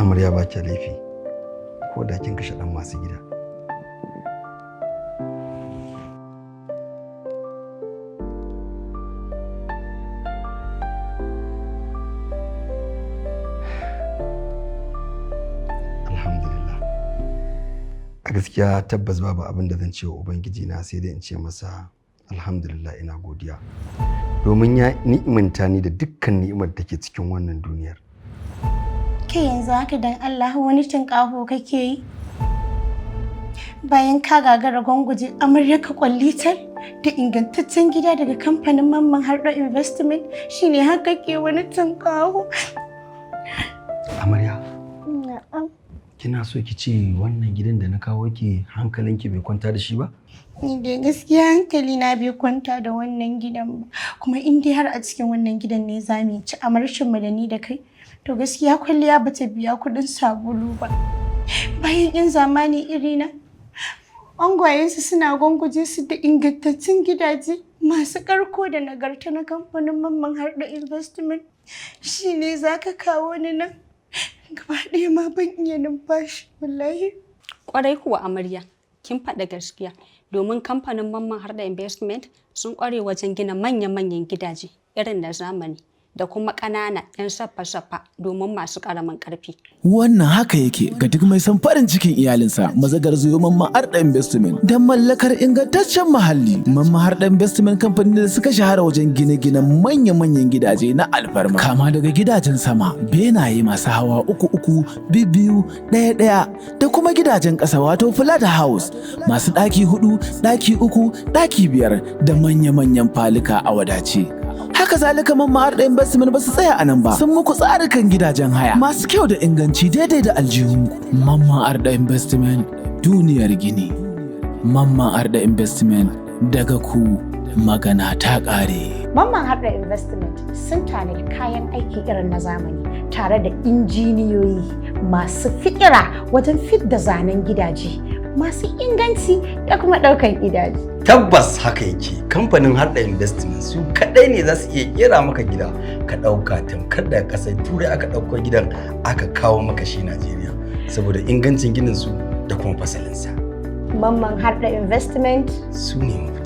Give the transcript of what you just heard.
Amarya, ba ki laifi ko da kin kashe dan masu gida. Alhamdulillah. A gaskiya tabbas babu abin da zan ce wa Ubangiji na sai dai in ce masa alhamdulillah, ina godiya. Domin ya ni'imanta ni da dukkan ni'imar da ke cikin wannan duniyar. Kai, yanzu haka dan Allah wani tinƙaho kake yi? Bayan ka gagara gwangwaje amaryarka kwallitar da ingantaccen gida daga kamfanin Mamman Harɗo Investment, shine haka ke wani tinƙaho. Amarya, Na'am. kina so ki ce wannan gidan da na kawo ki hankalinki bai kwanta da shi ba? Ni dai gaskiya hankali na bai kwanta da wannan gidan ba. Kuma in dai har a cikin wannan gidan ne za mu ci amarcin mu da ni da kai, to gaskiya kwalliya bata biya kuɗin sabulu ba. Bayan yan zamani irina, angwayensu suna gwangwaje su da ingantattun gidaje masu ƙarko da nagarta na kamfanin Mamman Harɗo Investment. Shi ne za ka kawo ni nan? Gaba ɗaya ma ban iya numfashi wallahi. Kwarai kuwa amarya, kin faɗa gaskiya, domin kamfanin Mamman Harda Investment sun ƙware wajen gina manya-manyan gidaje irin na zamani da kuma ƙanana 'yan saffa-saffa domin masu ƙaramin ƙarfi. Wannan haka yake ga duk mai son farin cikin iyalinsa, maza garzayo Mamman Arda Investment don mallakar ingantaccen muhalli. Mamman Arda Investment kamfanin da suka shahara wajen gine-ginen manya-manyan gidaje na alfarma. Kama daga gidajen sama, benaye masu hawa uku uku, biyu, ɗaya ɗaya da kuma gidajen ƙasa, wato flat house masu ɗaki hudu, ɗaki uku, ɗaki biyar da manya-manyan falika a wadace. Haka zalika, Mamman Arda Investment ba su tsaya a nan ba. Sun muku tsarukan gidajen haya masu kyau da inganci daidai da aljihunku. Mamman Arda Investment, duniyar gini. Mamman Arda Investment, daga ku magana ta ƙare. Mamman Harda Investment sun tanadi kayan aiki irin na zamani tare da injiniyoyi masu fikira wajen fidda zanen gidaje masu inganci da kuma ɗaukan gidaje. Tabbas haka yake, kamfanin Harda Investment su kaɗai ne za su iya kera maka gida ka ɗauka tamkar daga ƙasar Turai aka ɗauko gidan aka kawo maka shi Najeriya, saboda ingancin ginin su da kuma fasalinsa. Mamman Harda Investment su ne mafita.